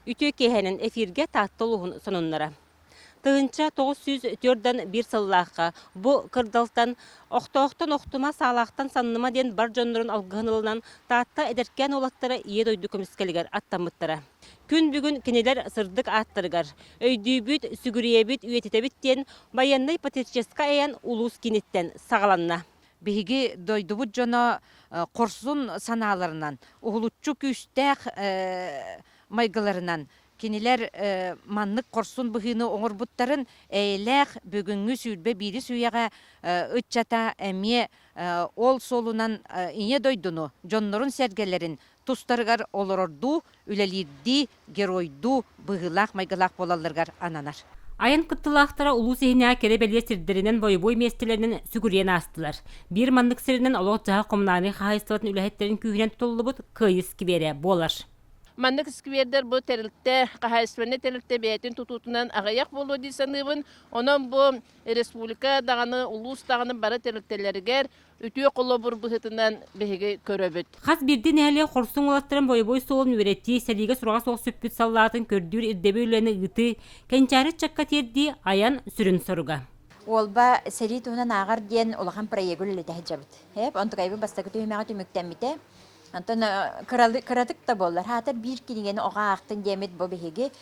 Үтүө киэһэнэн эфиргэ Таатта улууһун сонуннара. 1941 сыллаахха бу кырдалтан Охтоохтон охтума, саалаахтан санныма диэн бар дьоннорун алгыһын ылынан Таатта эдэркээн уолаттара Ийэ дойду көмүскэлигэр аттаммыттара. Күн бүгүн кинилэр сырдык ааттарыгар өйдүүбүт, сүгүрүйэбит, үйэтитэбит диэн байыаннай-патриотическай айан улуус кииниттэн саҕаланна. Биһиги дойдубут дьоно хорсун санааларынан, уһулуччу күүстээх майгыларынан кинилэр маннык хорсун быһыыны оҥорбуттарын эйэлээх бүгүҥҥү 21-с үйэҕэ ыччата эмиэ ол суолунан Ийэ дойдуну, дьоннорун-сэргэлэрин тустарыгар олорордуу, үлэлиирдии, геройдуу быһыылаах-майгылаах буолалларыгар ананар. Айан кыттыылаахтара улуус иһинээҕи кэрэ-бэлиэ сирдэринэн бойобуой миэстэлэринэн сүгүрүйэн аастылар. Биир маннык сиринэн олох-дьаһах хомунаалынай хаһаайыстыбатын үлэһиттэрин күүһүнэн тутуллубут Кыайыы скверэ буолар. Маннык сквердэр бу тэрилтэ, хаһаайыстыбаннай тэрилтэ бэйэтин тутуутунан аҕыйах буолуо дии саныыбын. Онон бу республика даҕаны, улуус даҕаны бары тэрилтэлэригэр үтүө холобур быһыытынан биһиги көрөбүт. Хас биирдии нэһилиэк хорсун уолаттарын бойобуой суолун үөрэтии, сэриигэ сураҕа суох сүппүт саллаатын көрдүүр ирдэбил үлэни ыытыы, кэнчээри ыччакка тиэрдии айан сүрүн соруга. Уолба сэрии туһунан ааҕар диэн улахан проегы үлэлэтэ сылдьабыт. Эп, онтукайбыт бастакы түһүмэҕэ түмүктэммитэ. Онтон кыратык да буоллар, хаатар биир кинигэни оҕо аахтын диэммит бу биһиги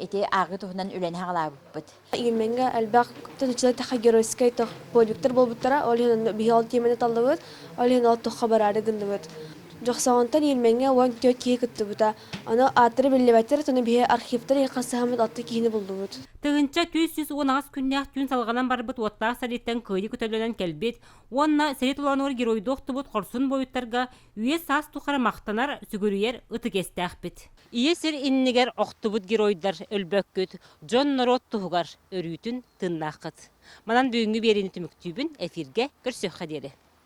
ити ааҕыы туһунан үлэни саҕалаабыппыт. Игимеҥҥэ элбэх тутуччулар геройскай подвигтар буолбуттара, ол иһин биһи ол тиэмэни таллыбыт, ол иһин ол туохха бараары гынныбыт. Дьохсоҕонтон Иирмэҥҥэ 14 киһи кыттыбыта. Ону ааттара биллибэттэр, ону биһи архивтар хасыһаммыт алта киһини буллубут. 1118 күннээх түүн салҕанан барбыт уоттаах сэрииттэн кыайыы көтөллөнөн кэлбит уонна сэрии толоонугар геройдуу охтубут хорсун буойуттарга үйэ-саас тухары махтанар, сүгүрүйэр ытык иэстээхпит. Ийэ сир иннигэр охтубут геройдар өлбөккүт, дьон-норуот туһугар өрүүтүн тыыннааххыт. Манан бүгүҥҥү биэриини түмүктүүбүн, эфиргэ көрсүөххэ диэри.